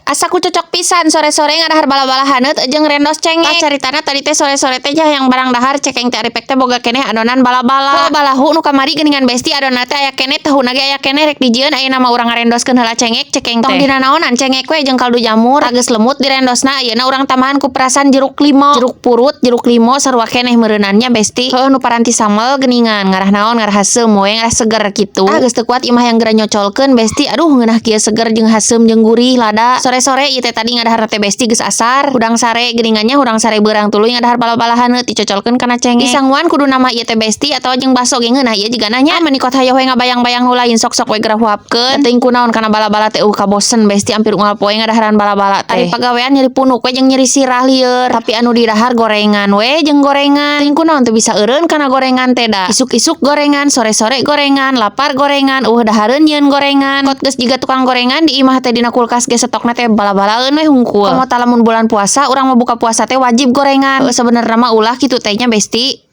Asa ku cocok pisan sore-sore ngadahar bala-bala haneut jeung rendos cengek. Tah, caritana tadi teh sore-sore teh hayang barang dahar, cekeng teh ari pek teh boga keneh adonan bala-bala. Heuh, balahu nu kamari geuningan, Besti, adonanna teh aya keneh, tahuna ge aya keneh, rek dijieun. Ayeuna mah urang ngarendoskeun heula cengek, cekeng teh. Tong dinanaonan, cengek we jeung kaldu jamur. Geus lemut direndosna, ayeuna urang tambahan ku perasan jeruk limo, jeruk purut, jeruk limo sarua keneh meureunannya, Besti. Heuh, nu paranti sambel geuningan, ngarah naon, ngarah haseum we, ngarah seger kitu. Ah, geus teu kuat imah yang geura nyocolkeun, Besti. Aduh, ngeunah kieu, seger jeung haseum jeung gurih lada. Sore-sore ieu teh tadi ngadahar teh, Besti, geus asar. Hudang sare geuningannya, hudang sare beurang tuluy ngadahar bala-bala haneut dicocolkeun kana cengek. Disanguan kudu nama ieu teh, Besti, atawa jeung baso ge ngeunah ieu jigana nya. Ah, meuni kot hayoh we ngabayang-bayang nu lain, sok-sok we geura huapkeun. Teuing kunaon kana bala-bala teh kabosen, Besti, ampir unggal poe ngadaharan bala-bala teh. Ari pagawean nyeri punuk we jeung nyeri sirah lieur. Tapi anu didahar gorengan we jeung gorengan. Teuing kunaon teu bisa eureun kana gorengan teh da. Isuk-isuk gorengan, sore-sore gorengan, lapar gorengan, euweuh dahareun nyieun gorengan. Kot geus jiga tukang gorengan di imah teh, dina kulkas ge stokna teh bala-balaeun we hungkul. Komo tah lamun bulan puasa, urang mau buka puasa teh wajib gorengan. Heuh, sebenarnya mah ulah kitu teh nya, Besti.